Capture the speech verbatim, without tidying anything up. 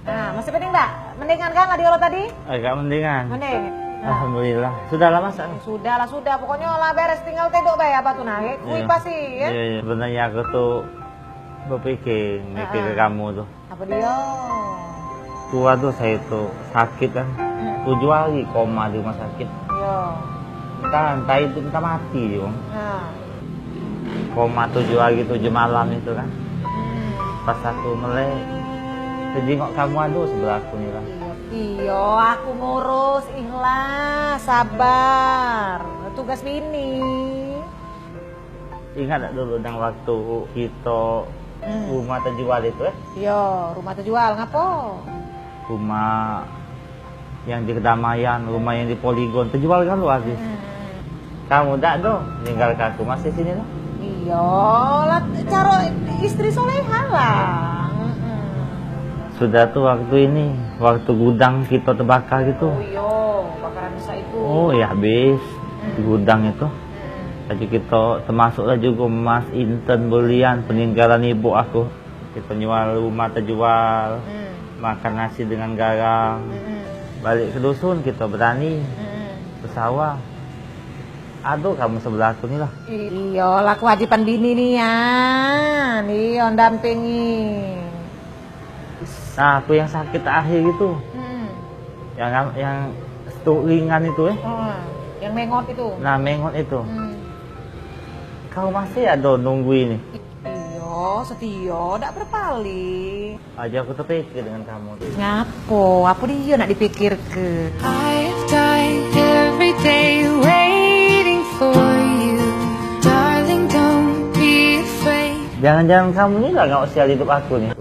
Nah, masih pening dak? Mendingan kan lah diolot tadi? Agak mendingan. Mending. Nah. Alhamdulillah. Sudah lah masak. Sudah lah, sudah. Pokoknya lah beres, tinggal tedok bae abah tu nah. Kui pasti ya. Iya, iya. Sebenarnya aku tuh berpikir, mikir ke kamu tuh. Apa dia? Tua tuh saya tuh sakit kan. Hmm. Tujuh hari koma di rumah sakit. Iya. Entah, entah hidup, entah mati dia, Bang. Nah. Koma tujuh hari tujuh malam itu kan. Hmm. Pas aku melek, tejingok kamu ado sebelah aku ni lah. Iya, iya, aku ngurus, ikhlas, sabar. Tugas bini. Ingat dak dulu dang waktu kito rumah tejual itu, eh? Iya, rumah tejual, ngapo? Rumah yang di kedamaian, rumah yang di Poligon, tejual kan luar sih. Hmm. Kamu dak do, ninggalke aku masih sini lah. Iya, lah caro istri soleha lah. Hmm. Sudah tuh waktu ini, waktu gudang kito tebakar gitu. Oh iya, bakaran besak itu. Oh ya habis gudang itu. Hmm. Lagi kito termasuk lah juga emas inten belian peninggalan ibu aku. Kito nyual rumah tejual, hmm, makan nasi dengan garam. Hmm. Balik ke dusun kito berani, hmm, ke sawah. Ado kamu sebelah aku ni lah. Iyo lah kewajiban bini nian. Iyo, dampingi. Nah, aku yang sakit akhir itu. Hmm. Yang yang stroke ringan itu, eh. Oh, yang mengot itu. Nah, mengot itu. Hmm. Kau masih ado nunggu ini? Iyo, setio, dak berpaling. Aja aku terpikir dengan kamu. Ngapo? Apa dia nak dipikirke? I've died every day waiting for you. Darling, don't be afraid. Jangan-jangan kamu ni lah ngawak sial hidup aku ni.